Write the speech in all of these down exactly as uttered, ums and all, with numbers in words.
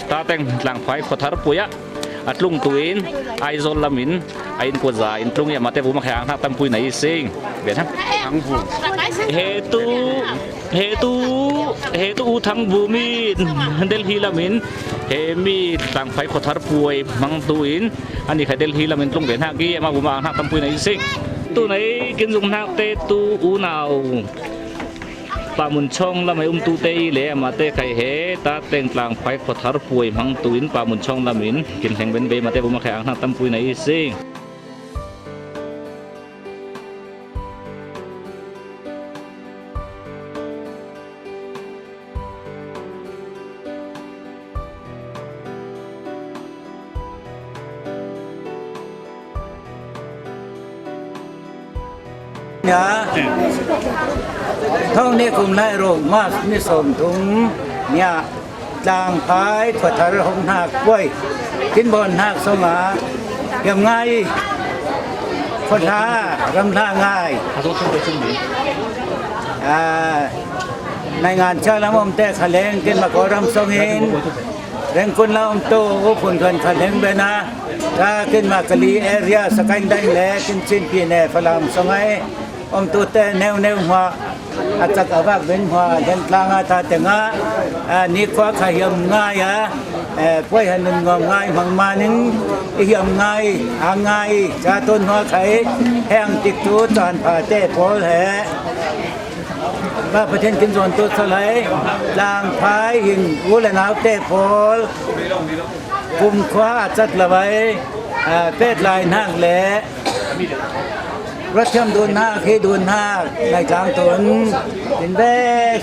Tateng Tlangphai khuathar puai ah a tlung tuin Aizawl lamin a inkuaza in tlung i amate vuma khe ang hnak tampui na i sing. Bian hang. Ang vu. He tu, he tu, he tu u thang bu mi Delhi lamin he mi Tlangphai khuathar puai hmang tuin ani kha Delhi lamin tlung ve hnak i ama vuma ang hnak tampui na i sing. Tu nei kin zung hnak te tu unau Pamun chawng lamai umtute i le amate khai he Tateng Tlangphai khuathar puai hmang tuin Pamun chawng lamin kin hleng ben ve mate vuma khai ang hnak tampui na i sing. Nia, thong ni kum lai ro mas ni som thum nia Tlangphai khuathar hong hnak puai kin bawn hnak song ah hiam ngai khuathar ram hla ngai. Nai ngan cha lam om te kha leng kin ma ko ram song in Rengkun la om tu u phun khan kha leng bena ka kin ma Kali area Sakaing Daing le kin chin pi ne Falam song ai om tu te neu neu hma a chak a vak ben hma Hlen Tlang a ta te nga ni khua kha hiam ngai a puai han nun ngom ngai hmang manin i hiam ngai a ngai cha tun hma khai heng tik tu chan pha te pawl he. Ba Pathian kin zuan tu salai Tlangphai hin u le nau te pawl kumkhua a chat lavai pet lai hnak le ruathiam dun hnak hi dun hnak nai tlang tun in ve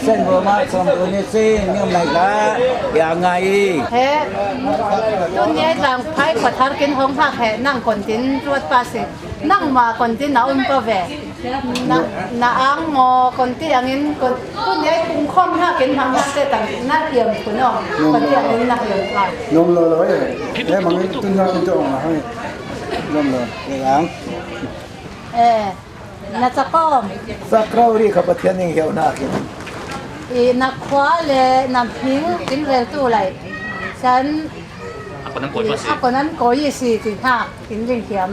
sen bo ma som dun i si niam nai la ya ngai i. He tun ni ai Tlangphai khuathar kin hong hnak he nang kon tin ruat pa si. Nangmah kon ti na um ko ve. Na, na ang maw kon ti angin kon tu ni ai kum khom hna kin hmang hna te tang na hiam kun aw. Kon ti angin na hiam kha. Nom lo lo eh. Eh, mangin tun na tun tawh ang hang. Nom lo. Eh, ang. Eh, na cakawm. Cakawm ri kha Pathian ning hiau na kin. I na khua le na hming kin rel tu lai. San a kon an koi si ti hna kin ring hiam.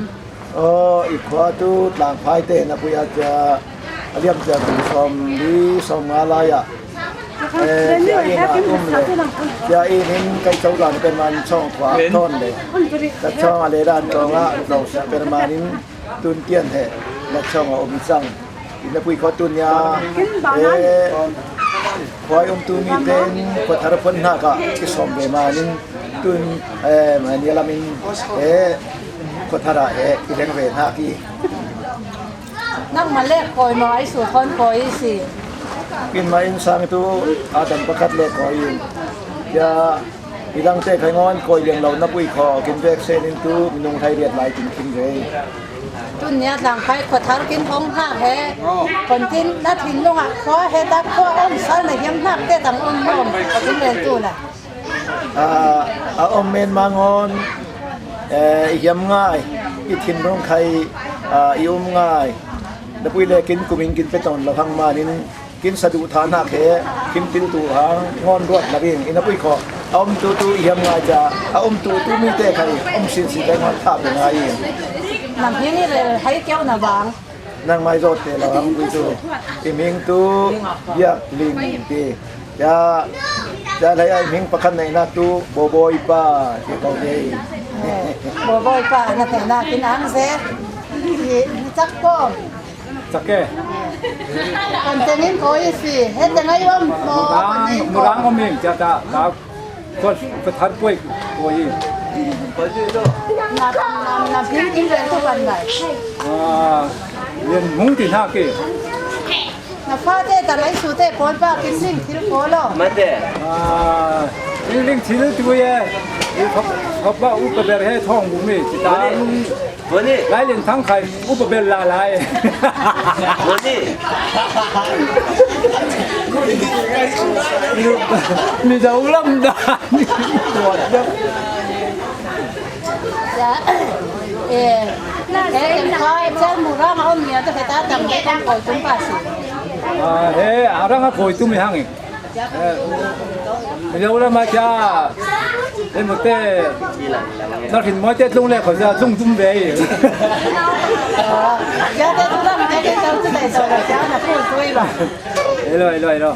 Aw, i khua tu Tlangphai te na pui ah cia a liam cia kum sawm li sawm nga lai ah, eh, cia in ah um le cia in in kai co dan pen man chawng khua tawn le ka chawng a le dan tawng ah lo sia pen man in tun tian he na chawng a um cang. Ina pui kho tun ya, eh, khua i umtu mi ten khuathar phun hna ka i sawm ve manin tun, eh, mani lamin, eh, khuathar ah, eh, i leng ve hna ki. Nangmah le kawi maw ai su thawn kawi i si. Kin ma in sang tu a dan pakhat le kawi in. Ya, i dang te khai ngon kawi liang lo na pui kho kin vek sen in tu minung thai riat lai kin kin ve. Tun nia Tlangphai khuathar kin hong hnak he. Kon tin na thinlung ah khua he ta khua om sal na hiam hnak te tang om om. Kin rel tu la. Ah, a om men ma ngon, eh, i hiam ngai, i thinlung khai, ah, i um ngai. Na pui le kin kumin kin pe tawn lo hang manin kin saduh tha hnak he kin pil tu hang ngon ruat na ring ina pui kho a um tu tu i hiam ngai ca a um tu tu mi te khai um sin si te ngon tha pe ngai. Nang hi ni rel hai keu na vang. Nang mai zawt te lo hang pui tu i ming tu biak ling ti. Ya, ya lai ai ming pakhat nei nak tu boboi pa ti ko ke. Boboi pa na te na kin ang se. Ni chak ko. Chak ke. Kan tengin ko i si, he tengai om mo. Murang, murang om in, cha ta, ta, ko, ko thar poi, ko i. Na, na, na, pin kin ren tu kan lai. Ah, yen mung ti na ke. Na fa te ta lai su te pol pa kin ling thil pol lo. Mate. Ah, ling ling thil tu ye. Ko pa u pa ber he thong bu mi, ti ta. Lai len thang khai upa bel la lai. Moni. Mi da ulam da. Ya. Eh. Eh, em koi chel mu rang om nia to heta tam de kong koi tum pa si. Ah, eh, arang a koi tum hang. Hello, lama kya? Em, te. Na rin mo te tlung le ko za tlung tum ve. Ya te tlung lam te ke tau tu dai tau la kya na pu tu i ba. Hello, hello, hello.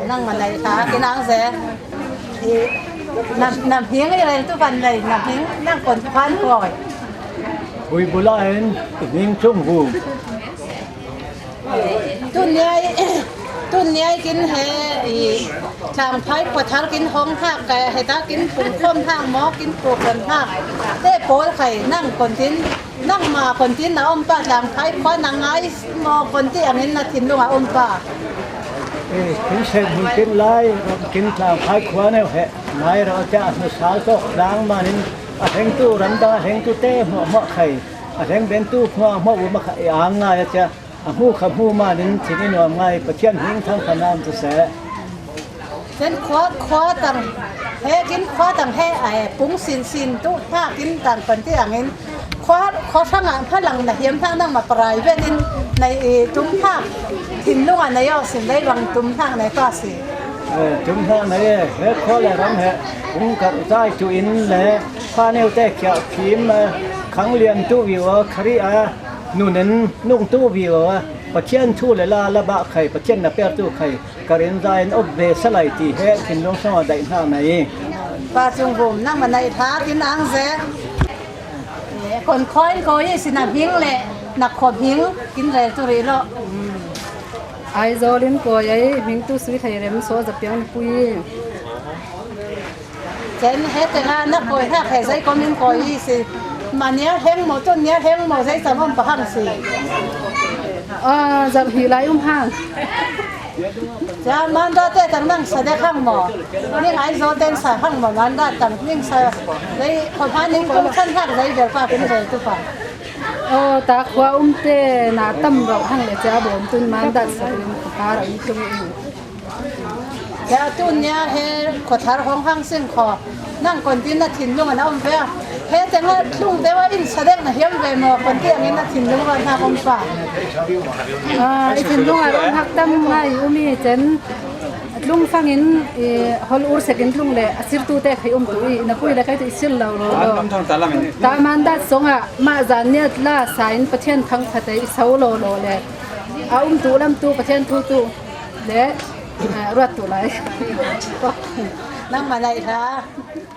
Nang ma nai ta ki nang ze. I, nam, nam hiang i rel tu ban lei, nam hiang nang kon kwan koi. Hui bula en, hiang chung hu. Tun niai, tun niai kin he i tlang phai khuathar kin hong hak, ka he ta kin pung khom hak mo, kin puk ran hak. Te pol khai nang kon tin, nang ma kon tin na om pa tlang phai khua na ngai mo kon ti angin na thinlung a om pa. E, kin sen hun kin lai, kin tlang phai khua neu he, ngai ra cha nu sal tok dang manin, a heng tu ram dang, a heng tu te mo mo khai, a heng ben tu mo mo u ma khai, a ngai cha. A hmu kha hmu manin thin i nuam ngai, Pathian hming thang kha nam tu seh. Ken khua, khua tang, he kin khua tang he, a he pung sin sin tu hna kin tang pan ti angin, khua, khua hrang ang pha lang na hiam hna nang ma parai ven in, nei i tum hna, thinlung a nei aw sin lei bang tum hna nei pa si. Eh, tum hna nei e, he khua le ram he, pung kar zai tu in le, kha neu te kia phim, eh, khang liam tu viu, khari a, Nun in nung tu viu a, Pathian thu le la la bah khai, Pathian na per tu khai, ka rin za in op ve sa lai ti he, thinlung song a daih hna na i. Pa Cung Vum, nang ma naih hla kin ang ze. Kon khoi ko i si na hming le na khop hming kin rel tu rih lo. Aizawl in ko ei hming tu sui thei rem so za piang pui. Ken he te nga na koi hna khe zei ko min koi i si. Ma nia heng mo tu nia heng mo zei sa mom pa hang si. Ah, zat hi lai um hang. Ja manda te tang nang sa de hang mo. Ning Aizawl ten sa hang mo manda tang ning sa. Zei ko pa ning ko chan hang zei bel pa kin zei tu pa. Oh, ta khua um te na tam ro hang le cha bom tun manda sa ning pa ra i tu i. Ya tu nia he khuathar hong hang sing kho. Nang kon tin na thinlung a na om ve. He te nga tlung te wa in sa dek na hiam ve mo kon ti angin na thinlung a na om pa. Ah, i thinlung a ron hak tam ngai umi chen. Tlung fangin i hol ur sekin tlung le a sir tu te khai um tu i na pui le kai tu i sir lo lo lo. Ta mandat song a ma zan nia la sa in Pathian khang kha te i sau lo lo le. A um tu lam tu Pathian thu tu. Le, eh, ruat tu lai. Nang ma lai hla,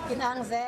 kin ang ze.